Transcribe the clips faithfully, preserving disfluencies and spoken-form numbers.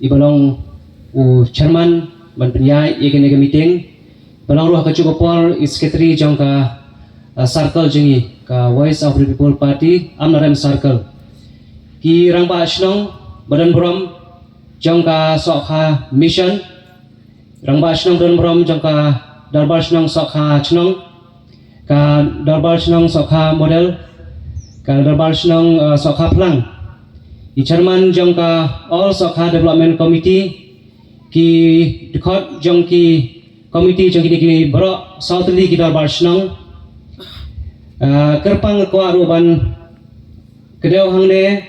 i ba long u chairman ban pynïaid ïa kane ka meeting, ba long ruh ha kajuh ka por i secretary jong ka, ah, circle jong ngi, ka Voice of the People Party, Amlarem Circle. Ki rangbah shnong ba don burom jong ka Sohkha Mission, rangbah shnong ba don burom jong ka Dorbar Shnong Sohkha Chnong, ka Dorbar Shnong Sohkha Model, ka Dorbar Shnong, eh, Sohkha Phlang, i chairman jong ka All Sohkha Development Committee, ki dkhot jong ki committee jong kine ki baroh saw tylli ki dorbar shnong. Eh, kyrpang kwah ruh ban kdew hangne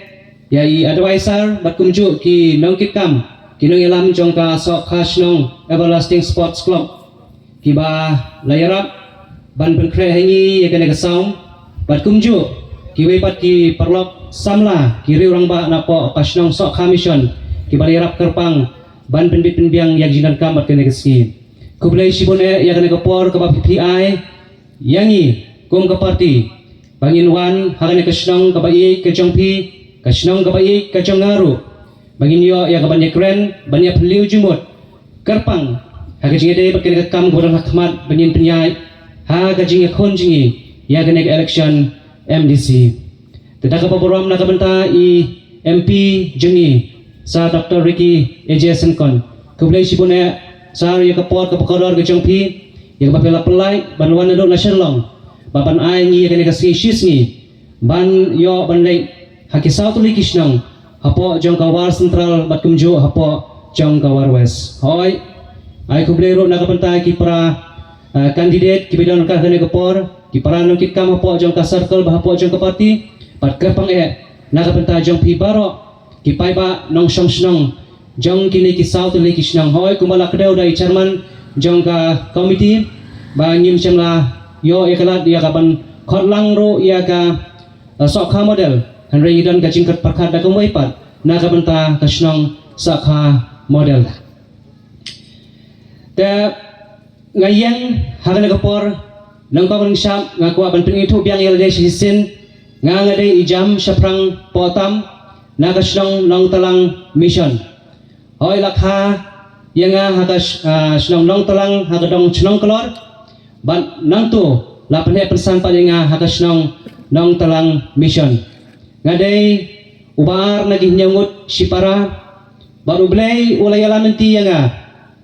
ïa i advisor bad kumjuh ki nongkitkam, ki nongïalam jong ka Sohkha Shnong Everlasting Sports Club, kiba la ïarap ban pynkhreh ha ngi ïa kane ka sawm, bad kumjuh kiwei pat ki paralok samla, ki riew rangbah napoh ka shnong Sohkha Mission, kiba la ïarap kyrpang ban pynbit pynbiang ïa ka jingdonkam bad kane ka sngi. Khublei shibun eh ïa kane ka por kaba phi ai ïa ngi kum ka party ba ngin wan ha kane ka shnong kaba ïeit ka jong phi, ka shnong kaba ïeit ka jong nga ruh, ba ngin ïoh ïa kaban ïakren, ban ïaphylliew jingmut. Kyrpang ha ka jingïadei bad kane ka kam kaba don ha khmat ba ngin pynïaid ha ka jingïakhun jong ngi ïa kane ka election M D C. Te da kaba burom na ka bynta i M P jong ngi, Sir Doctor Ricky A J Syngkon. Khublei shibun eh Sir ïa ka por kaba kordor ka jong phi, ïa kaba phi la pynlait ban wan naduh na Shillong, ba ban ai ngi ïa kane ka sngi shi sngi ban ïoh ban leit ha ki saw tylli ki shnong hapoh jong ka War Central bad kumjuh hapoh jong ka War West. Hooid, ai khublei ruh na ka bynta ki para, eh, candidate kiba don ha kane ka por, ki para nongkitkam hapoh jong ka circle bad hapoh jong ka party, bad kyrpang eh na ka bynta jong phi baroh ki paidbah nongshong shnong jong kine ki saw tylli ki shnong. Hooid, kumba la kdew da i chairman jong ka committee, ba ngim shym la ïoh ïa ka lad ïa kaban khot lang ruh ïa ka, eh, Sohkha Model, hynrei ngi don ka jingkyrpad pyrkhat da kumwei pat na ka bynta ka shnong Sohkha Model. Te nga ïeng ha kane ka por, nyngkong nyngshap nga kwah ban pynithuh biang ïa lade shisien. Nga nga dei i Jam Shaphrang Pohtam na ka shnong Nongtalang Mission. Hooid, la kha ïa nga ha ka sh-, ah, shnong Nongtalang ha ka dong Chnong Klor, bad nangtu la pynheh pynsan pat ïa nga ha ka shnong Nongtalang Mission. Nga dei uba ar na ki hynñiew ngut shipara, bad U Blei u la ïalam lynti ïa nga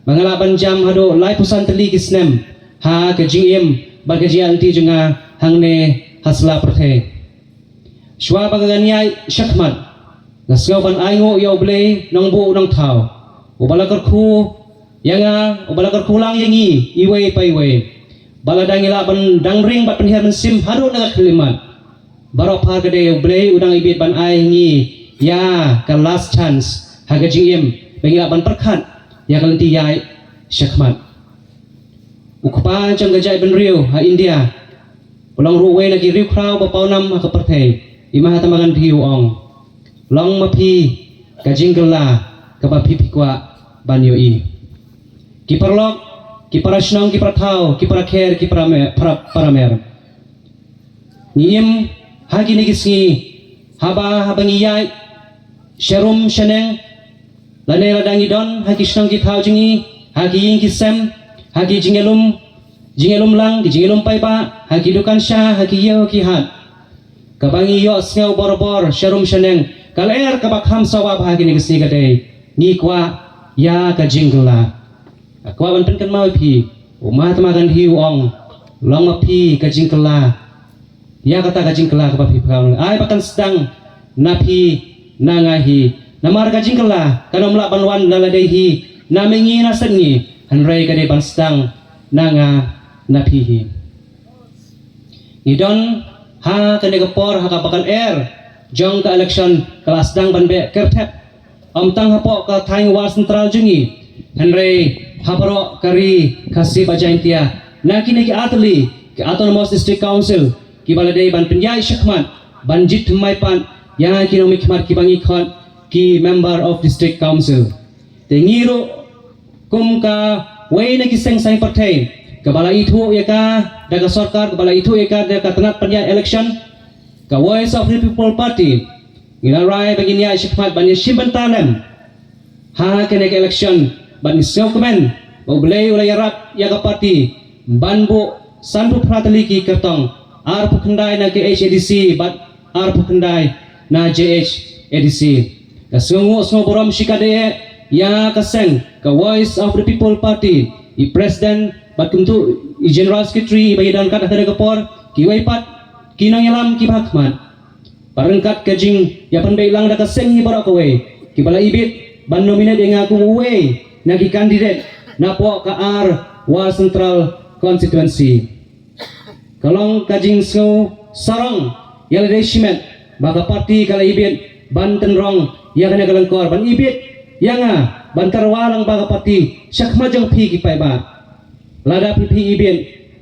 ba nga lah ban jam haduh laiphew san tylli ki snem ha ka jingim bad ka jingïaid lynti jong nga hangne ha sla pyrthei. Shuwa ba ngan ïaid shakhmat, nga sngew ban ainguh ïa U Blei Nongbuh Nongthaw, uba la kyrkhu ïa nga, uba la kyrkhu lang ïa ngi iwei pa iwei, ba lada ngi lah ban dang ring bad pynhiar mynsiem haduh na ka khyllipmat, baroh phar ka dei U Blei u dang ibit ban ai ngi ïa ka last chance ha ka jingim, ba ngi lah ban pyrkhat ïa ka lynti ïaid shakhmat. U kpa jong ka jaitbynriew ha India, u long ruh uwei na ki riewkhraw ba pawnam ha ka pyrthei, i Mahatma Gandhi u ong, long ma phi ka jingkylla kaba phi phi kwah ban ïohi. Ki paralok, ki para shnong, ki para thaw, ki para kher, ki para me-, para, para mer. Ngi im ha kine ki sngi, haba, haba ngi ïaid sharum shaneng, lane lada ngi don ha ki shnong ki thaw jong ngi, ha ki ïing ki sem, ha ki jingïalum, jingïalum lang, ki jingïalum paidbah, ha ki dukan sha, ha ki ïew ki hat, kaba ngi ïohsngew bor bor sharum shaneng, ka lyer kaba kham sawa bha ha kine ki sngi ka dei, ngi kwah ïa ka jingkylla. Nga kwah ban pynkynmaw ïa phi, u Mahatma Gandhi u ong, long ma phi ka jingkylla. Ïa kata ka jingkylla kaba phi pynkylla, ai ba kan sdang na phi na nga hi. Namar ka jingkylla kan ym lah ban wan na lade hi, na mihngi na sepngi, hynrei ka dei ban sdang na nga na phi hi. Ngi don ha kane ka por ha kaba ka lyer jong ka election ka la sdang ban beh kyrthep. Ym tang hapoh ka thaiñ War Central jong ngi, hynrei ha baroh ka ri Khasi bad Jaintia, na kine ki artylli ki Autonomous District Council, kiba la dei ban pynïaid shakhmat ban jied thymmai pat ïa ki nongmihkhmat kiba ngi khot ki Member of District Council. Te ngi ruh kum kawei na ki seng saiñ pyrthei kaba la ithuh ïa ka da ka sorkar, kaba la ithuh ïa ka da ka tnat pynïaid election, ka Voice of the People Party, ngi la rai ba ngin ïaid shakhmat ban ïashim bynta lem ha kane ka election, bad ngi sngewkmen ba U Blei u la ïarap ïa ka party ban buh sanphew phra tylli ki kyrtong, arphew khyndai na ka H A D C bad arphew khyndai na J H A D C. Ka sngewnguh sngewburom shikatdei ïa ka seng ka Voice of the People Party, i president bad kumjuh i general secretary iba ïadon kat ha kane ka por, kiwei pat ki nongïalam kiba ha khmat. Bad ryngkat ka jingïapynbeit lang da ka seng hi baroh kawei, kiba la ibit ban nominate ïa nga kum uwei na ki candidate napoh ka Arwah Central Constituency. Ka long ka jingsngew sarong ïa lade shimet ba ka party ka la ibit ban tynrong ïa kane ka lyngkor, ban ibit ïa nga ban tyrwa lang ba ka party sha khmat jong phi ki paidbah. Lada phi phi ibit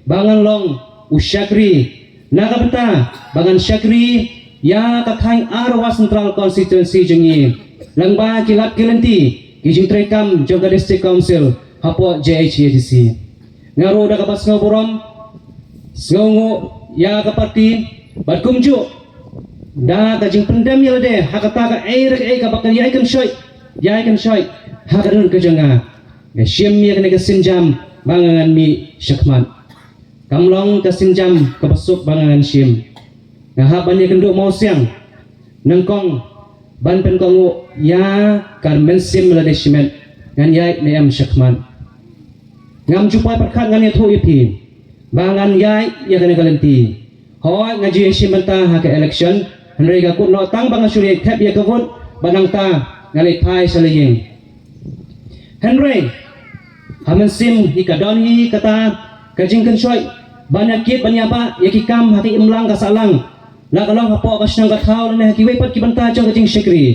ba ngan long u shakri, na ka bynta ba ngan shakri ïa ka thaiñ Arwah Central Constituency jong ngi, lyngba ki lad ki lynti ki jingtreikam jong ka District Council hapoh J H A D C. Nga ruh da kaba sngewburom, sngewnguh ïa ka party, bad kumjuh da ka jingpyndem ïa lade ha kata kaei re kaei kaba kan ïai kynshoit, ïai kynshoit ha ka dohnud ka jong nga. Nga shim ïa kane ka sienjam ba ngan mih shakhmat. Kam long ka sienjam kaba suk ba ngan shim. Nga hap ban ïakynduh mawsiang nyngkong ban pynkohnguh ïa ka mynsiem lade shimet, ngan ïaid ne em shakhmat. Ngam ju poi pyrkhat, ngan ïathuh ïa phi ba ngan ïaid ïa kane ka lynti. Hooid, nga ju ïashim bynta ha ka election, hynrei nga kut noh tang ba nga shu leit thep ïa ka vote bad nangta nga leit phai sha la ïing. Hynrei ha mynsiem hi ka don hi kata ka jingkynshoit ban ïakit ban ïabah ïa ki kam ha ka imlang ka sahlang, la ka long hapoh ka shnong ka thaw lane ha kiwei pat ki bynta jong ka jingshakri,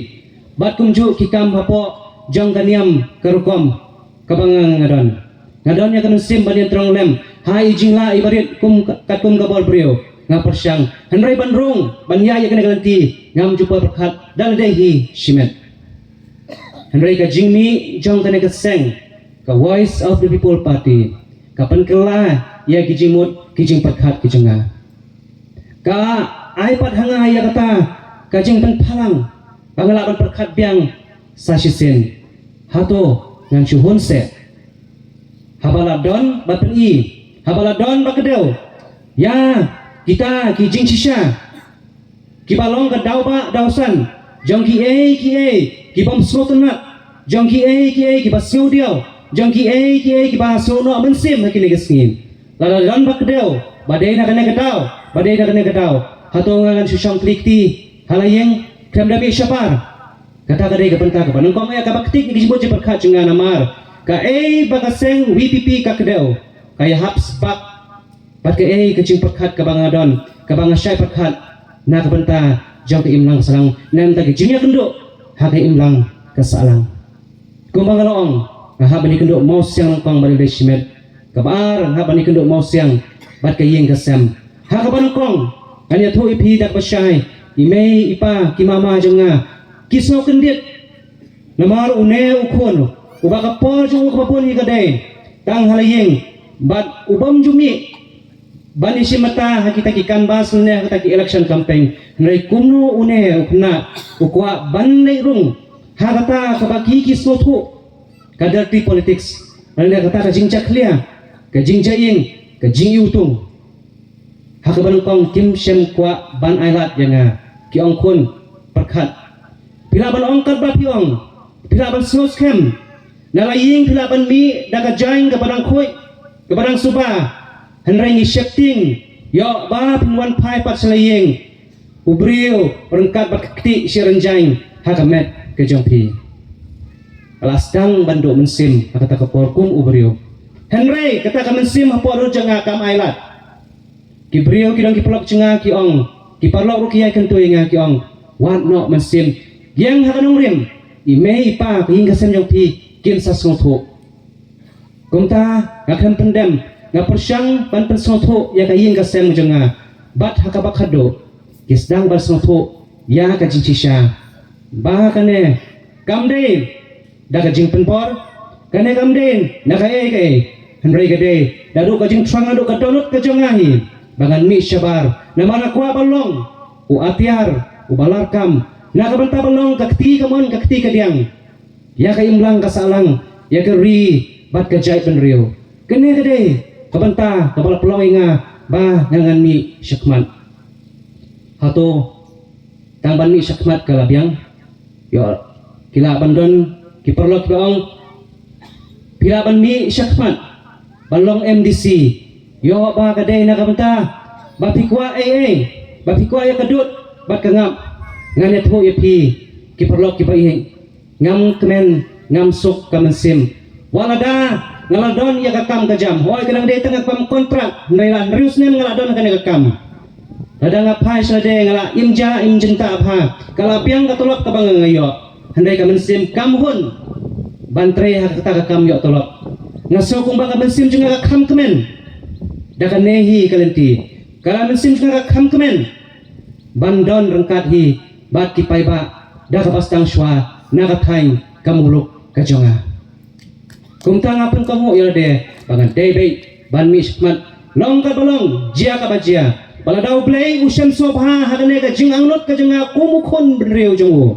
bad kumjuh ki kam hapoh jong ka niam ka rukom kaba nga nga don. Nga don ïa ka mynsiem ban ïatynrong lem ha i jinglah i barit kum ka, katkum ka bor briew. Nga pyrshang, hynrei ban rung ban ïaid ïa kane ka lynti, ngam ju poi pyrkhat da lade hi shimet. Hynrei ka jingmih jong kane ka seng ka Voice of the People Party ka pynkylla ïa ki jingmut ki jingpyrkhat ki jong nga. Ka ai pat ha nga ïa kata ka jingpynphalang ba nga lah ban pyrkhat biang sa shisien. Hato ngan shu hun seh? Haba la don ba pyni, haba la don ba kdew ïa kita ki jingshisha kiba long ka daw ba daw san jong kiei kiei kibym sngewtynnat, jong kiei kiei kiba sngewdiaw, jong kiei kiei kiba sngewnoh mynsiem ha kine ki sngi. Lada don ba kdew, ba dei na kane ka daw, ba dei na kane ka daw, hato nga ngan shu shong kli kti ha la ïing, khlem da mih shabar? Kata ka dei ka bynta kaba nyngkong ïa kaba ktik ïa ki jingmut jingpyrkhat jong nga, namar kaei ba ka seng V P P ka kdew, ka ïahap sbak bad kaei ka jingpyrkhat kaba nga don, kaba nga shai pyrkhat na ka bynta jong ka imlang ka sahlang, na ka bynta ka jingïakynduh ha ka imlang ka sahlang. Kumba nga la ong, nga hap ban ïakynduh mawsiang nyngkong bad lade shimet. Kaba ar, nga hap ban ïakynduh mawsiang bad ka ïing ka sem. Ha kaba nyngkong, ngan ïathuh ïa phi da kaba shai, i mei i pa, ki mama jong nga ki sngewkyndit. Namar une u khun uba ka por jong u kaba bun hi ka dei tang ha la ïing bad u bym ju mih ban ïashim bynta ha kita ki canvass ne ha kita ki election campaign. Hynrei kumno une u khynnah u kwah ban leit rung ha kata kaba ki ki sngewthuh ka dirty politics, lane kata ka jingjakhlia, ka jingjaïing, ka jingiwtung. Ha kaba nyngkong kim shym kwah ban ailad ïa nga. Ki ong, khun, pyrkhat. Phi lah ban ong katba phi ong, phi lah ban sngewskhem. Na la ïing phi lah ban mih da ka jaiñ kaba dang khuid, kaba dang suba. Hynrei ngi sheptieng ïoh ba phin wan phai pat sha la ïing, u briew ryngkat bad ka kti shi rynjang ha ka met ka jong phi. Ka la sdang ban duh mynsiem ha kata ka por kum u briew. Hynrei kata ka mynsiem hapoh rud jong nga kam ailad. Ki briew ki dong ki paralok jong nga ki ong, ki paralok ruh ki ïai kyntu ïa nga ki ong, wat noh mynsiem, ïeng ha ka nongrim, i mei i pa, ka ïing ka sem jong phi kin sa sngewthuh. Kumta nga khlem pyndem, nga pyrshang ban pynsngewthuh ïa ka ïing ka sem jong nga. Bad ha kaba khadduh ki sdang ban sngewthuh ïa ka jingshisha ba kane kam dei da ka jingpynbor, kane kam dei na kaei kaei, hynrei ka dei naduh ka jingthrang, naduh ka dohnud ka jong nga hi ba ngan mih shabar. Namar nga kwah ban long u atiar uba larkam na ka bynta ban long ka kti kamon ka kti kadiang. ïa ka imlang ka sahlang, ïa ka ri bad ka jaitbynriew. Kane ka dei ka bynta kaba la pynlong ïa nga ba nga ngan mih shakhmat. Hato tang ban mih shakhmat ka la biang? Ïoh, ki lah ban don ki paralok kiba ong, phi lah ban mih shakhmat ban long M D C. Ïoh, ba ka dei na ka bynta ba phi kwah ei ei, ba phi kwah ïa ka dud bad ka ngap. Ngan ïathuh ïa phi, ki paralok kiba ïeit, ngam kmen, ngam suk ka mynsiem. Wat lada nga la don ïa ka kam ka jam, hooid, ka dang dei tang ka kam kontrak, hynrei la hynriew snem nga la don kane ka kam. Lada nga phai sha lade nga la im ja im jynta bha, ka la biang ka tulop kaba nga ïoh, hynrei ka mynsiem kam hun ban trei ha kata ka kam ïoh tulop. Nga sngew kumba ka mynsiem jong nga ka kham kmen da kane hi ka lynti. Ka la mynsiem jong nga ka kham kmen ban don ryngkat hi bad ki paidbah da kaba sdang shuwa na ka thaiñ ka muluk ka jong nga. Kumta nga pynkohnguh ïa lade ba nga dei beit ban mih shakhmat, long kaba long, jia kaba jia. Ba lada U Blei u shem sngewbha ha kane ka jingangnud ka jong nga kum u khun bynriew jong u,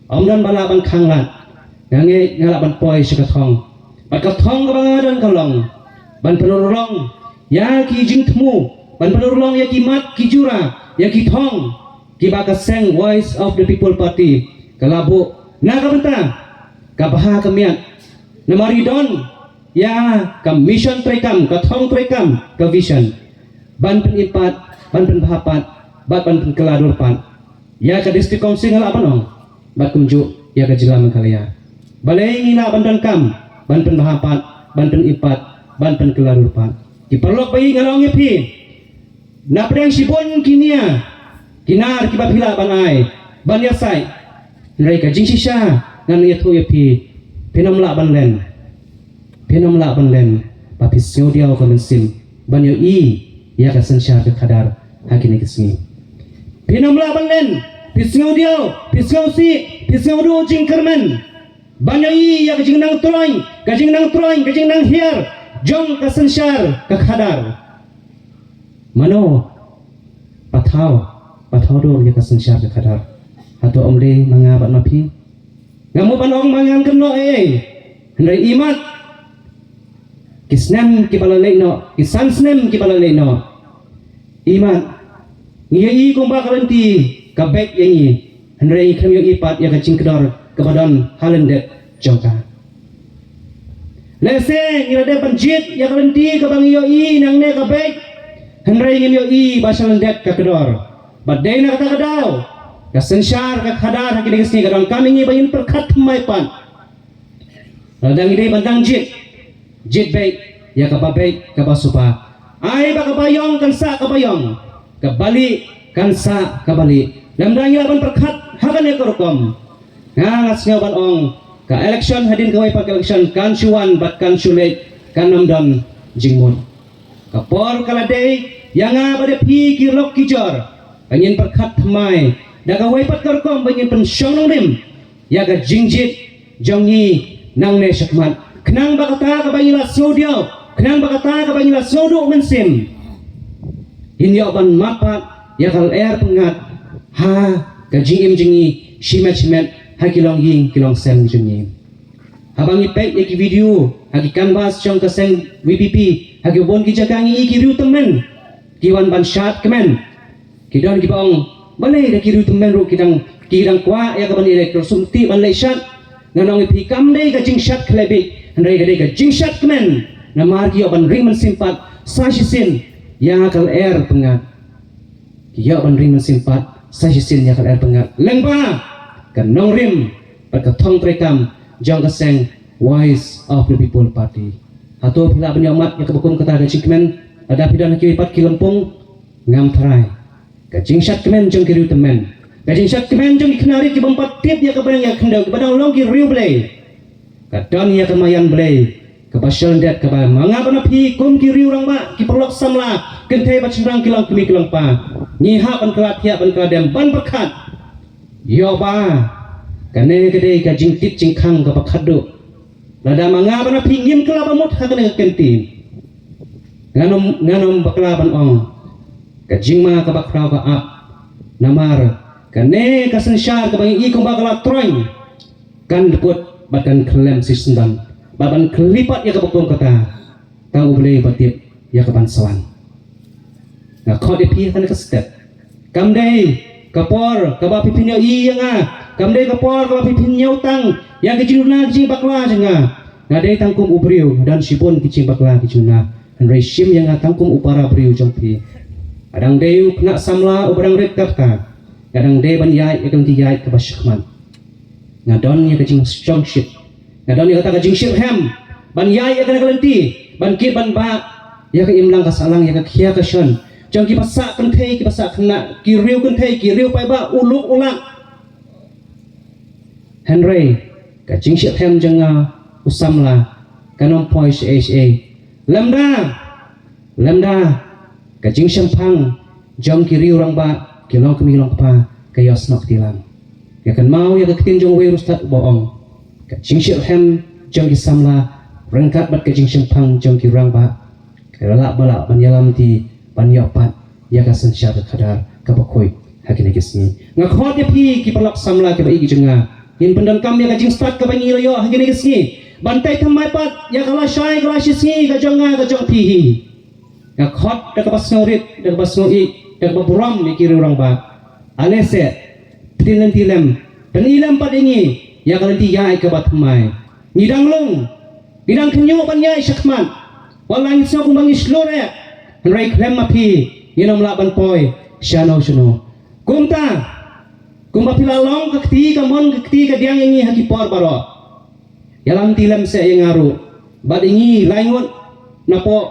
ym don ba lah ban khanglad. Nga ngeit nga lah ban poi sha ka thong, bad ka thong kaba nga don ka long ban pynurlong ïa ki jingthmu, ban pynurlong ïa ki mat ki jura, ïa ki thong kiba ka seng Voice of the People Party ka la buh na ka bynta ka bha ka miat. Namar i don ïa ka mission treikam, ka thong treikam, ka vision ban pynimpat, ban pynbha pat bad ban pynkylla dur pat ïa ka District Council, nga lah ban ong, bad kumjuh ïa ka jylla Meghalaya. Balei ngi lah ban donkam ban pynbha pat, ban pynimpat, ban pynkylla dur pat? Ki paralok ba ïeit, nga la ong ïa phi, na pdeng shibun ki nia ki nar kiba phi lah ban ai ban ïasaid, hynrei ka jingshisha ngan ïathuh ïa phi, phin ym lah ban len, phin ym lah ban len ba phi sngewdiaw ka mynsiem ban ïohi ïa ka synshar ka khadar ha kine ki sngi. Phin ym lah ban len, phi sngewdiaw, phi sngewsih, phi sngewduh jingkyrmen ban ïohi ïa ka jingnang troiñ, ka jingnang troiñ, ka jingnang hiar jong ka synshar ka khadar. Mano ba thaw, ba thaw dur ïa ka synshar ka khadar? Hato ym dei ma nga bad ma phi? Ngam mut ban ong ba ngan kynnoh ei ei, hynrei imat ki snem kiba la leit noh, ki san snem kiba la leit noh, imat ngi ïohi kumba ka lynti ka beit ïa ngi, hynrei ngi khlem ïohi pat ïa ka jingkdor kaba don ha lyndet jong ka. Lehse ngi la dep ban jied ïa ka lynti kaba ngi ïohi nangne ka beit, hynrei ngim ïohi ba sha lyndet ka kdor. Bad dei na kata ka daw ka synshar ka khadar ha kine ki sngi ka donkam ïa ngi ba ngin pyrkhat thymmai pat. Lada ngi dei ban dang jied, jied beit ïa kaba beit, kaba suba. Ai ba kaba ïong kan sah kaba ïong, kaba lieh kan sah kaba lieh. Lymda ngi lah ban pyrkhat ha kane ka rukom, nga nga sngew ban ong, ka election hadien kawei pat ka election kan shu wan bad kan shu leit, kan ym don jingmut. Ka por ka la dei ïa nga bad ïa phi ki lok ki jor ba ngin pyrkhat thymmai da kawei pat ka rukom ba ngin pynshong nongrim ïa ka jingjied jong ngi nangne shakhmat, khnang ba kata kaba ngi la sngewdiaw, khnang ba kata kaba ngi la sngewduh mynsiem, ngin ïoh ban mad pat ïa ka lyer pyngngad ha ka jingim jong ngi shimet shimet, ha ki longïing ki longsem jong ngi. Haba ngi peit ïa ki video ha ki canvas jong ka seng VPP ha ki bun ki jaka, ngi ïohi ki riew tymmen ki wan ban shad kmen. Ki don kiba ong, balei da ki riew tymmen ruh ki dang, ki dang kwah ïa ka ban ïaleh, ka sumti ban leh shad. Ngan ong ïa phi, kam dei ka jingshad khlem bit, hynrei ka dei ka jingshad kmen. Namar ki ïoh ban ring mynsiem pat sa shisien ïa ka lyer pyngngad. Ki ïoh ban ring mynsiem pat sa shisien ïa ka lyer pyngngad lyngba ka nongrim bad ka thong treikam jong ka seng Voice of the People Party. Hato phi lah ban ïoh mad ïa kaba kum kata ka jingkmen lada phi don ha kiwei pat ki lympung? Ngam tharai. Ka jingshad kmen jong ki riew tymmen, ka jingshad kmen jong ki khynnah rit ki bym pat tip ïa kaba dang ïa khyndew, kiba dang long ki riew Blei, ka don ïa ka maïan Blei kaba shalyndet, kaba ma nga bad ma phi kum ki riew rangbah, ki paralok samla, kynthei bad shynrang, ki longkmie ki longpa, ngi hap ban kylla thiah ban kylla dem ban pyrkhat. Ïoh ba kane ka dei ka jingtit jingkhang kaba khatduh. Lada ma nga bad ma phi ngim kylla ba mut ha kane ka kynti, ngan ym, ngan ym bakla ban ong ka jingma kaba khraw ka ap. Namar kane ka synshar kaba ngi i kumba ka la troiñ kan dkut bad kan khlem shisyndon, bad ban khlipot ïa kaba kum kata, tang U Blei uba tip ïa kaban sa wan. Nga khot ïa phi ha kane ka step. Kam dei ka por kaba phi phin ïohi ïa nga. Kam dei ka por kaba phi phin ïoh tang ïa ka jingduna ka jingbakla jong nga. Nga dei tang kum u briew, nga don shibun ki jingbakla ki jingduna. Hynrei shim ïa nga tang kum u para briew jong phi. Nga dang dei u khynnah samla uba dang rit kata. Nga dang dei ban ïaid ïa ka lynti ïaid kaba shakhmat. Nga don ïa ka jingshongshit, nga don ïa kata ka jingshitrhem ban ïaid ïa kane ka lynti, ban kit ban bah ïa ka imlang ka sahlang, ïa ka khia ka shon jong kiba sah kynthei, kiba sah khynnah, ki riew kynthei, ki riew paidbah, u luk u lak. Hynrei ka jingshitrhem jong nga u samla kan ym poi shaei shaei. Lymda, lymda ka jingshemphang jong ki riew rangbah, ki longkmie longkpa, ka ïohsnok kti lang. Nga kynmaw ïa ka ktien jong uwei u riewstad uba ong, ka jingshitrhem jong ki samla ryngkat bad ka jingshemphang jong ki rangbah, ka lah ba lah ban ïalam ti, ban ïoh pat ïa ka synshar ka khadar kaba khuid ha kine ki sngi. Nga khot ïa phi ki paralok samla kiba ïeit ki jong nga, ngin pyndonkam ïa ka jingstad kaba ngi la ïoh ha kine ki sngi, ban tei thymmai pat ïa ka lashai ka lashisngi ka jong nga ka jong phi hi. Nga khot da kaba sngewrit, da kaba sngewieit, da kaba burom ïa ki riew rangbah. Ale seh, pynlynti lem, pyni lem pat ïa ngi ïa ka lynti ïaid kaba thymmai. Ngi dang lung, ngi dang khynñiuh ban ïaid shakhmat. Wat la ngi sngew kumba ngi shlur eh, hynrei khlem ma phi ngin ym lah ban poi shano shano. Kumta, kumba phi la long ka kti ka mon, ka kti ka diang ïa ngi ha ki por baroh, ïalam ti lem seh ïa nga ruh bad ïa ngi lai ngut napoh,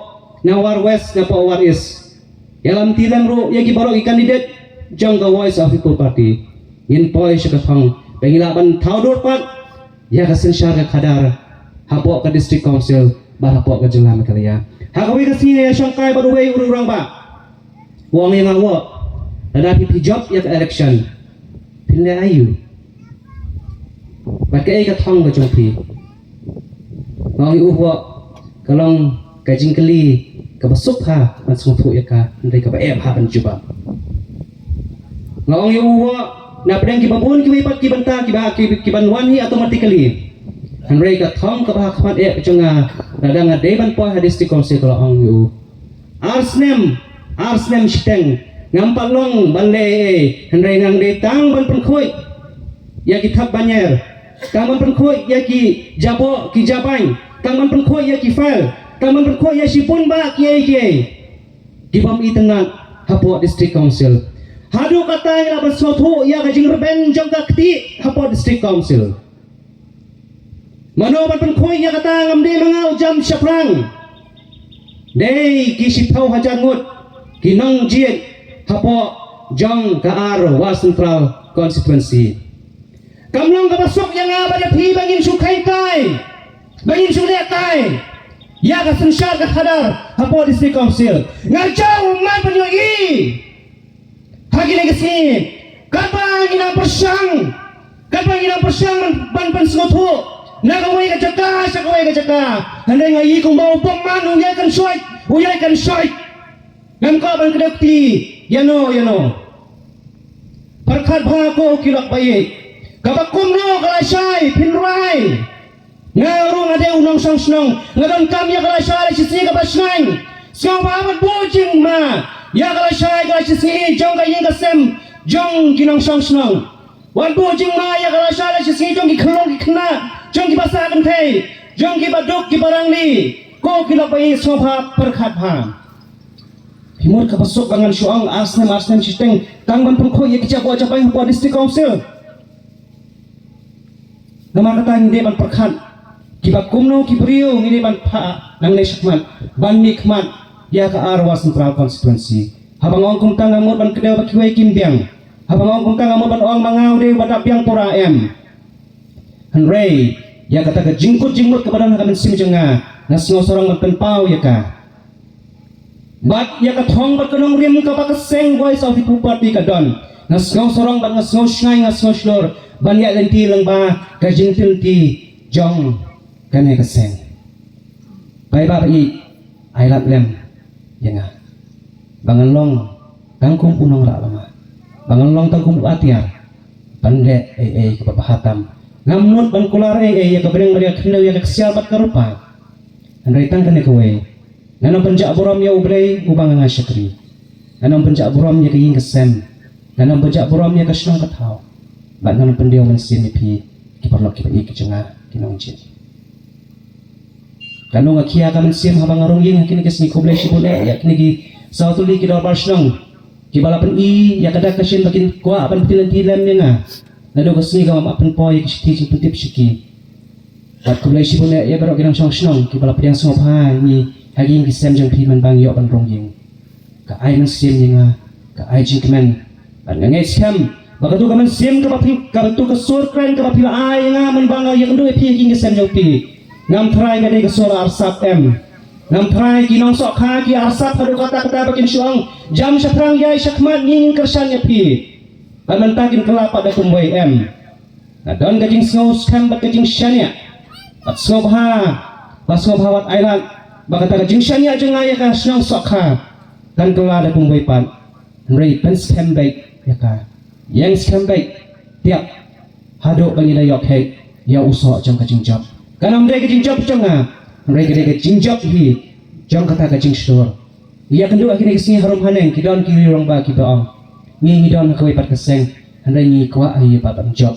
na War West, napoh War East. Ïalam ti lem ruh ïa ki baroh ki candidate jong ka Voice of People Party. Ngin poi sha ka thong ba ngi lah ban thaw dur pat ïa ka synshar ka khadar hapoh ka District Council bad hapoh ka jylla Meghalaya. Ha kawei ka sngi nga ïashongkai bad uwei u rangbah. U ong ïa nga, u ong, lada phi phi jop ïa ka election, phin leh aïu? Bad kaei ka thong ka jong phi? Nga ong ïa u, u ong, ka long ka jingkylli kaba suk bha ban sngewthuh ïa ka, hynrei kaba eh bha ban jubab. Nga ong ïa u, u ong, na pdeng kiba bun kiwei pat ki bynta kiba, ki, ki ban wan hi automatically. Hynrei ka thong kaba ha khmat eh ka jong nga, lada nga dei ban poi ha District Council, ka la ong ïa u, ar snem, ar snem shiteng, ngam pat long ban leh ei ei, hynrei ngan dei tang ban pynkhuid ïa ki thap banyer, tang ban pynkhuid ïa ki jaboh ki jabain, tang ban pynkhuid ïa ki file, tang ban pynkhuid ïa shibun bah kiei kiei ki bym itynnad hapoh District Council. Haduh katta ngi lah ban sngewthuh ïa ka jingrben jong ka kti hapoh District Council. Mano ban pynkhuid ïa kata? Ngam dei ma nga u jam shaphrang. Dei ki shiphew hajar ngut ki nongjied hapoh jong ka Ar War Central Constituency. Kam long kaba suk ïa nga bad ïa phi ba ngin shu kheiñ kai, ba ngin shu leh kai ïa ka synshar ka khadar hapoh District Council. Nga jaw man ban ïohi ha kine ki sngi, katba ngi nang pyrshang, katba ngi nang pyrshang ban, ban pynsngewthuh na kawei ka jaka sha kawei ka jaka, hynrei nga ïohi kumba u bymman u ïai kynshoit, u ïai kynshoit. Ngam kwah ban kdew kti ïano ïano. Pyrkhat bha ko ki lok ba ïeit, kaba kumno ka lashai phin rai. Nga ruh nga dei u nongshong shnong, nga donkam ïa ka lashai lashisngi kaba shngaiñ. Sngewbha wat buh jingma ïa ka lashai ka lashisngi jong ka ïing ka sem jong ki nongshong shnong. Wat buh jingma ïa ka lashai lashisngi jong ki khyllung ki khynnah, jong kiba sah kynthei, jong kiba duk kiba rangli. Ko ki lok ba ïeit, sngewbha pyrkhat bha. Phi mut kaba suk ba ngan shu ong ar snem ar snem shiteng tang ban pynkhuid ïa ki jaboh jabain hapoh District Council. Namar kata ngi dei ban pyrkhat kiba kumno ki briew ngi dei ban phah nangne shakhmat ban mih khmat ïa ka Ar War Central Constituency. Haba nga ong kumta nga mut ban kdew ba kiwei kim biang. Haba nga ong kumta nga mut ban ong ma nga u dei uba dap biang pura, em. Hynrei ïa kata ka jingkut jingmut kaba don ha ka mynsiem jong nga, nga sngew sarong ban pynpaw ïa ka. Bad ïa ka thong bad ka nongrim kaba ka seng Voice of People Party ka don, nga sngew sarong bad nga sngew shngaiñ, nga sngew shlur ban ïaid lynti lyngba ka jingtylli jong kane ka seng. Paidbah ba ïeit, ai lad lem ïa nga ba ngan long tang kum u nongrah lama, ba ngan long tang kum u atiar ban leh ei ei kaba bha tam Ngam nud ban kular ei ei ïa ka bneng bad ïa ka khyndew, ïa ka ksiar bad ka rupa. Hynrei tang kane kawei, ngan ym pynjah burom ïa U Blei uba nga nga shakri. Ngan ym pynjah burom ïa ka ïing ka sem. Ngan ym pynjah burom ïa ka shnong ka thaw. Bad ngan ym pyndiaw mynsiem ïa phi ki paralok ki baieit ki jong nga ki nongjied. Kano nga khia ka mynsiem haba nga rung ïing ha kine ki sngi. Khublei shibun eh ïa kine ki saw tylli ki dorbar shnong kiba la pyni ïa ka dak ka shin ba kin kwah ban pynlynti lem ïa nga. Naduh ka sngi kaba nga pynpoi ïa ki shithi jingpyntip sha ki. Bad khublei shibun eh ïa baroh ki nongshong shnong kiba la pdiang sngewbha ïa ngi ha ki ïing ki sem jong phi man ba ngi ïoh ban rung ïing. Ka ai mynsiem ïa nga, ka ai jingkmen. Bad nga ngeit skhem ba katu ka mynsiem kaba phi, katu ka sur kren kaba phi la ai ïa nga man ba nga ïakynduh ïa phi ha ki ïing ki sem jong phi, ngam tharai ka dei ka sur arsap em. Ngam tharai ki nongsohkha ki arsap haduh katta katta ba kin shu ong, jam shaphrang, ïaid shakhmat, ngi ngin kyrshan ïa phi. Bad mynta kin kylla pat da kumwei em. Nga don ka jingsngew skhem bad ka jingshaniah bad sngewbha, bad sngewbha wat ailad ba kata ka jingshaniah jong nga ïa ka shnong Sohkha kan kylla da kumwei pat. Hynrei pynskhem beit ïa ka, ïeng skhem beit, tiap haduh ba ngi la ïoh kheit ïa u soh jong ka jingjop. Kan ym dei ka jingjop jong nga, hynrei ka dei ka jingjop hi jong kata ka jingshlur. Ïa kynduh ha kine ki sngi harum haneng ki don ki rangbah kiba ong, ngi ngi don ha kawei pat ka seng, hynrei ngi kwah ïa ban jop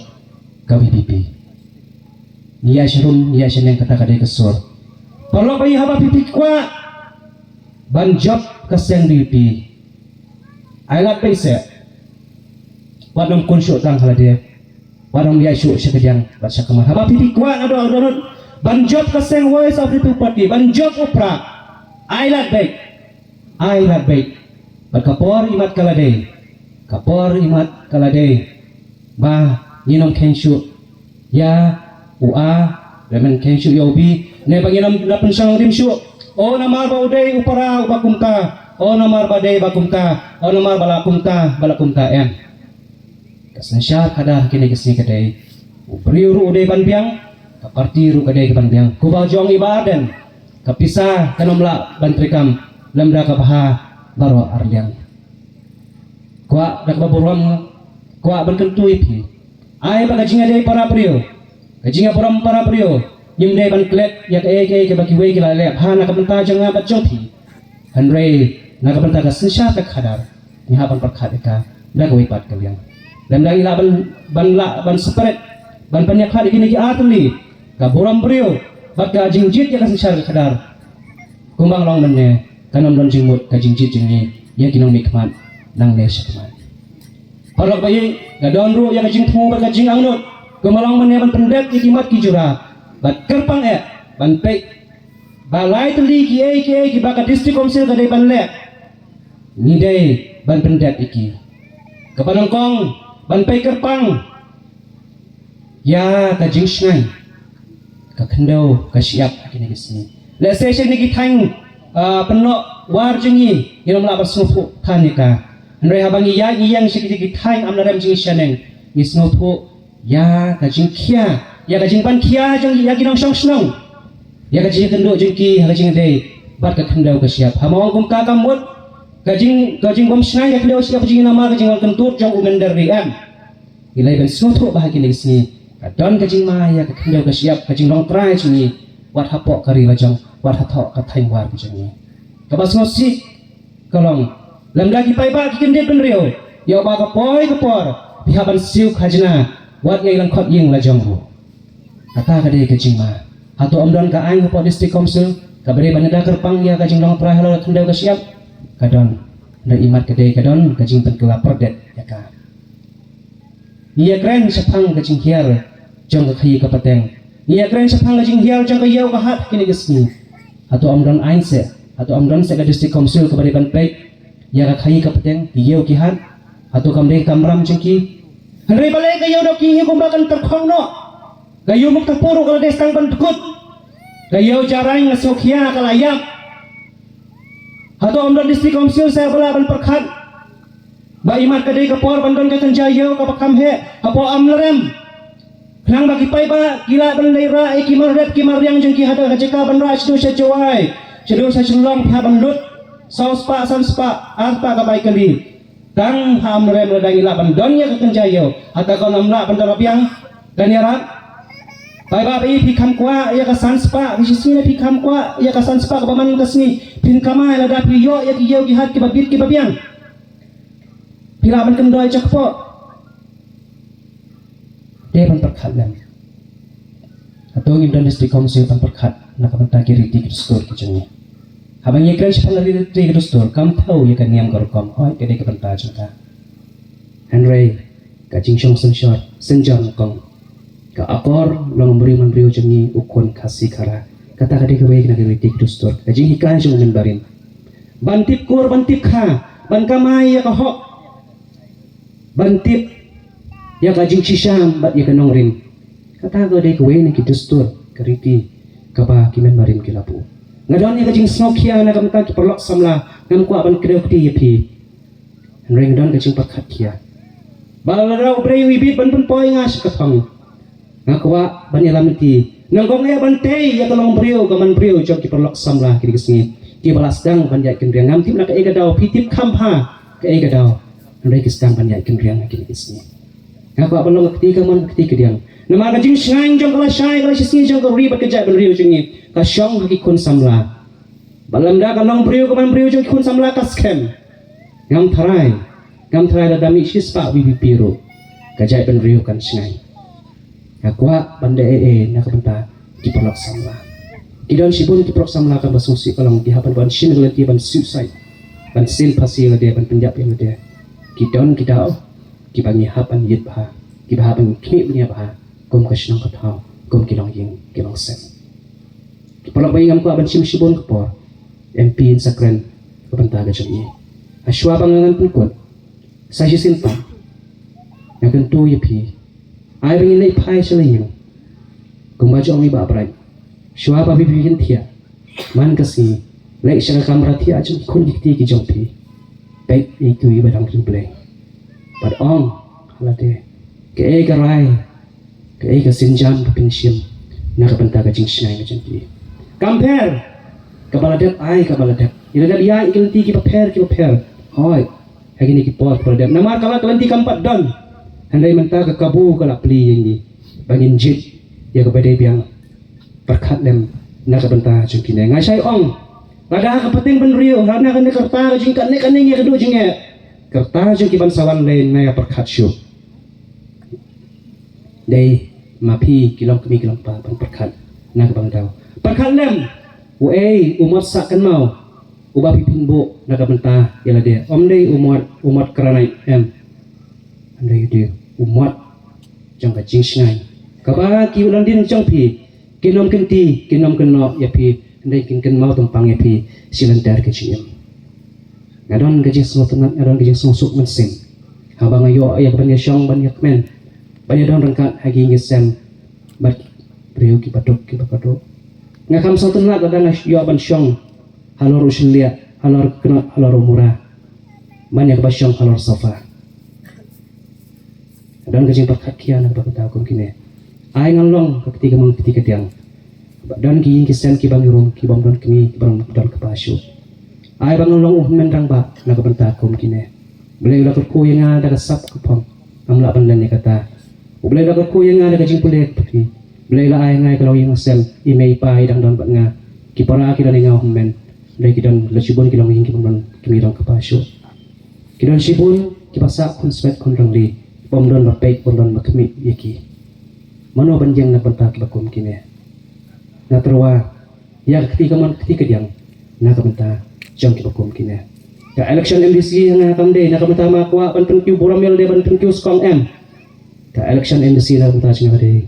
ka V P P. Ngi ïa sharum, ngi ïa shaneng, kata ka dei ka sur. Paralok ba ïa, haba phi phi kwah ban jop ka seng V P P, ailad beit seh. Wat nym kun shuh tang ha lade, wat nym ïaid shuh sha kadiang bad sha kamar. Haba phi phi kwah naduh arngut ban jop ka seng Voice of the People Party, ban jop u prah, ailad beit. Ailad beit. Bad ka por imat ka la dei, ka por imat ka la dei ba ngin ym kheiñ shuh ïa u A, ba ngin kheiñ shuh ïa u B, ne ba ngin ym da pynshong rim shuh, o namar ba u dei u para uba kumta, o namar ba dei ba kumta, o namar ba la kumta, ba la kumta, em. Ka synshar khadar kine ki sngi ka dei, u briew ruh u dei ban biang, ka parti ruh ka dei ka ban biang. Kumba jong i Bah Ardent, ka pisa kan ym lah ban treikam lymda ka bha baroh arliang. Kwah da kaba burom, kwah ban kyntu ïa phi, ai ba ka jingïadei para briew, ka jingïaburom para briew, ngim dei ban klet ïa kaei kaei kaba kiwei ki la leh bha na ka bynta jong nga bad jong phi. Hynrei na ka bynta ka synshar ka khadar, ngi hap ban pyrkhat ïa ka da kawei pat ka liang. Lymda ngi lah ban, ban lah ban separate, ban pynïakhlad ïa kine ki ar tylli, ka burom briew bad ka jingjied ïa ka synshar ka khadar, kumba nga la ong mynne, kan ym don jingmut ka jingjied jong ngi ïa ki nongmihkhmat nangne shakhmat. Paralok ba ïeit, nga don ruh ïa ka jingthmu bad ka jingangnud kumba la ong mynne ban pyndep ïa ki mat ki jura bad kyrpang eh ban peit ba lai tylli kiei kiei kiba ka District Council ka dei ban leh, ngi dei ban pyndep ïa ki. Kaba nyngkong, ban peit kyrpang ïa ka jingshngaiñ ka khyndew ka shyiap ha kine ki sngi. Lehse sha kine ki thaiñ, ah, pynnoh war jong ngi, ngim lah ban sngewthuh than ïa ka. Hynrei haba ngi ïaid ngi ïeng sha kine ki thaiñ amlarem jong ngi shaneng, ngi sngewthuh ïa ka jingkhia, ïa ka jingpynkhia jong, ïa ki nongshong shnong, ïa ka jingkynduh jong ki ha ka jingdei bad ka khyndew ka shyiap. Haba ong kumta ka mut ka jing, ka jingbym shngaiñ ka khyndew ka shyiap jong ngi namar ka jingwan kyntud jong u mynder ri, em. Ngi lah ban sngewthuh ba ha kine ki sngi ka don ka jingma ïa ka khyndew ka shyiap, ka jinglong trai jong ngi, wat hapoh ka ri lajong, wat ha thoh ka thaiñ war ka jong ngi. Kaba sngewsih ka long, lymda ki paidbah ki kyndit bynriew, ïoh ba ka poi ka por phi hap ban siew khajna wat ïa i lyngkhot ïing lajong ruh. Kata ka dei ka jingma. Hato ym don ka aiñ hapoh District Council kaba dei ban da kyrpang ïa ka jinglong trai halor ka khyndew ka shyiap? Ka don. Hynrei imat ka dei ka don ka jingpynkylla pyrdet ïa ka. Ngi ïakren shaphang ka jinghiar jong ka khaïi ka pateng, ngi ïakren shaphang ka jinghiar jong ka ïew ka hat ha kine ki sngi. Hato ym don aiñ seh, hato ym don seh ka District Council kaba dei ban peit ïa ka khaïi ka pateng, ki ïew ki hat? Hato kam dei ka kamram jong ki? Hynrei balei ka ïew da ki ïew kumba kan tyrkhong noh? Ka ïew Muktarpur ruh ka la dei tang ban dkut. Ka ïew Jarain nga sngewkhia ka la ïap. Hato ym don District Council seh ba lah ban pyrkhat ba imat ka dei ka por ban don ka kynja ïew kaba kham heh hapoh Amlarem, khnang ba ki paidbah ki lah ban leit rah ïa ki mar rep ki mar riang jong ki ha ka jaka ban rah shaduh sha Jowai, shaduh sha Shillong phi hap ban lut saw spah, san spah, ar spah ka bai kali. Tang ha Amlarem lada ngi lah ban don ïa ka kynja ïew, hato kan ym lah ban da la biang? Kan ïarap? Paidbah, phi kham kwah ïa ka san spah, phi shisien phi kham kwah ïa ka san spah kaba man ka sngi, phin kamai lada phi ïoh ïa ki ïew ki hat kiba bit kiba biang. Phi lah ban kyndoi cha kpoh. Dei ban pyrkhat lem. Hato ngim don district council ban pyrkhat na ka bynta ki riti ki dustur ki jong ngi? Haba ngi kren shaphang riti ki dustur, kam thaw ïa ka niam ka rukom, hooid ka dei ka bynta jong ka. Hynrei ka jingshong synshar, synjar nyngkong, ka akor long briew man briew jong ngi, u khun Khasi Khara, kata ka dei kawei na ki riti ki dustur, ka jinghikai jong u nongrim. Ban tip kur, ban tip kha, ban kamai ïa ka hok, ban tip ïa ka jingshisha bad ïa ka nongrim. Kata ka dei kawei na ki dustur, ka riti kaba ki nongrim ki la buh. Nga don ïa ka jingsngewkhia na ka bynta ki paralok samla, ngam kwah ban kdew kti ïa phi. Hynrei nga don ka jingpyrkhat khia ba lada u briew u bit ban pynpoi nga sha ka thong, nga kwah ban ïalam lynti. Nyngkong eh ban tei ïa ka long briew ka man briew jong ki paralok samla kine ki sngi, kiba la sdang ban ïaid kynriang. Ngam tip na kaei ka daw, phi tip kham bha kaei ka daw, hynrei ki sdang ban ïaid kynriang ha kine ki sngi. Nga kwah ban long ka kti kamon ka kti kadiang. Namar ka jingshngaiñ jong ka lashai ka lashisngi jong ka ri bad ka jaitbynriew jong ngi ka shong ha ki khun samla. Bad lymda ka long briew ka man briew jong ki khun samla ka skhem. Ngam tharai, ngam tharai lada mih shispah VPP ruh, ka jaitbynriew kan shngaiñ. Nga kwah ban leh ei ei na ka bynta ki paralok samla. Ki don shibun ki paralok samla kaba sngewsih ka long ki hap ban shim ïa ka lynti ban suicide, ban sien phasi ïa lade, ban pynïap ïa lade. Ki don ki daw kiba ngi hap ban ïit bha, kiba hap ban khmih bniah bha kum ka shnong ka thaw, kum ki longïing ki longsem. Ki paralok ba ngi, ngam kwah ban shim shibun ka por em phi in sa kren ka bynta ka jong ngi. Hashwa ba ngan pynkut, sa shisien pat nga kyntu ïa phi, ai ba ngin leit phai sha la ïing kumba jong i Bah Bright. Shwa ba phi phi kin thiah man ka sngi, leit sha ka kamra thiah jong ki khun ki kti ki jong phi. Peit ïa itu i ba dang kin blei bad ong ha lade kaei ka rai, kaei ka sienjam ba phin shim na ka bynta ka jingshngaiñ ka jong phi. Kam pher, kaba la dep ai kaba la dep. Ïa la dep ïa ki lynti kiba pher kiba pher, hooid, ha kine ki por kiba la dep. Namar ka la ka lynti kam pat don. Hynrei mynta ka kabu ka la plie ïa ngi ba ngin jied ïa kaba dei biang. Pyrkhat lem na ka bynta jong kine. Nga shai ong, lada ha ka pateng bynriew, ha na kane ka rta ka jingkane kane ngi ka duh jingeh, ka rta jong ki ban sa wan lei, nga ïa pyrkhat shuh. Dei ma phi ki longkmie ki longkpa ban pyrkhat na ka bynta. Pyrkhat lem, uei u mot sah kynmaw uba phi pynbuh na ka bynta ïa lade? Ym dei u mot, u mot kranai, em. Ym dei, u dei u mot jong ka jingshngaiñ kaba ki longdien jong phi kin ym kynti, kin ym kynnoh ïa phi, hynrei kin kynmaw tympang ïa phi shi lynter ka jingim. Nga don ka jingsngewtynnat, nga don ka jingsngewsuk mynsiem haba nga ïoh ïa ka ban ïashong, ban ïakmen, ban ïadon ryngkat ha ki ïing ki sem bad ki briew kiba duk kiba kordor. Nga kham sngewtynnat lada nga ïoh ban shong halor u shylliah, halor u knot, halor u mura, ban ïa kaba shong halor sofa. Don ka jingpyrkhat khia na ka bynta kum kine. Ai ngan long ka kti kamon ka kti kadiang. Don ki ïing ki sem kiba ngi rung, ki bym don kmie, ki bym don kpa shuh. Ai ba ngan long u hynmen rangbah na ka bynta kum kine. Blei u la kyrkhu ïa nga da ka sap ka phong, ngam lah ban len ïa kata. U Blei u la kyrkhu ïa nga da ka jingpule ka puthi. Blei u la ai nga ïa ka longïing longsem, i mei i pa i dang don bad nga. Ki para ki don ïa nga u hynmen. Blei ki don la shibun ki longïing ki bym don kmie, dang kpa shuh. Ki don shibun kiba sah khun swet khun rangli, bym don ba peit, bym don ba khmih ïa ki. Mano ban ïeng na ka bynta kiba kum kine? Nga tyrwa ïa ka kti kamon ka kti kadiang na ka bynta jong kiba kum kine. Ka election MDC nga kam dei na ka bynta ma kwah ban pynkiew burom ïa lade, ban pynkiew skong, em. Ka election MDC na ka bynta jong nga ka dei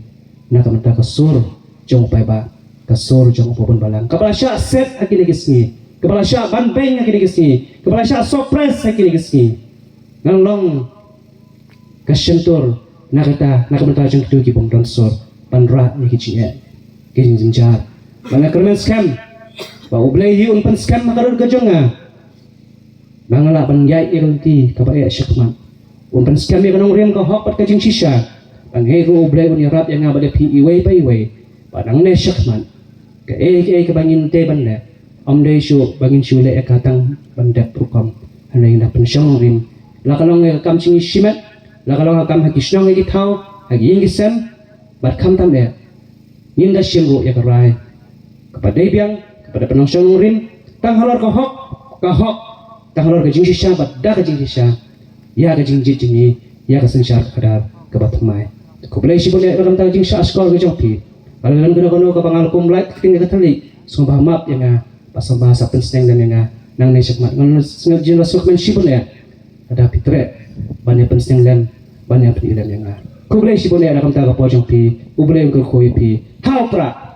na ka bynta ka sur jong u paidbah, ka sur jong u paw bun balang, kaba la shah set ha kine ki sngi, kaba la shah ban beiñ ha kine ki sngi, kaba la shah suppress ha kine ki sngi. Ngan long ka shyntur na kata, na ka bynta jong kito ki bym don sur ban rah ïa ki jingeh, ki jingjynjar. Ba nga kyrmen skhem ba U Blei hi un pynskhem ha ka dur ka jong nga, ba ngan lah ban ïaid ïa ka lynti kaba eh shakhmat. Un pynskhem ïa ka nongrim, ka hok bad ka jingshisha. Ba nga ruh U Blei un ïarap ïa nga bad ïa phi iwei pa iwei, ba nangne shakhmat kaei kaei kaba ngin dei ban leh, ym dei shuh ba ngin shu leh ïa ka tang ban dep rukom. Hynrei ngin da pynshong nongrim, la ka long ïa ka kam jingïashimet, la ka long ïa ka kam ha ki shnong ha ki thaw, ha ki ïing ki sem, bad khamtam eh Ngin da shim ruh ïa ka rai kaba dei biang, kaba da pynlong shong nongrim, tang halor ka hok, ka hok, tang halor ka jingshisha bad da ka jingshisha ïa ka jingjied jong ngi, ïa ka synshar ka khadar kaba thymmai. Khublei shibun ïa ka bynta ka jingshah shkor ka jong phi. Ka la don kano kano kaba nga la kum lait kyrteng ïa ka thylliej, sngewbha map ïa nga, ba sngewbha sa pynsneng lem ïa nga nangne shakhmat. Ngan sngewbha jin la sngewkmen shibun ïa, lada phi treh ban ïa pynsneng lem, ban ïa pyni lem ïa nga. Khublei shibun ïa na ka bynta ka por jong phi. U Blei un kyrkhu ïa phi. Hau pra.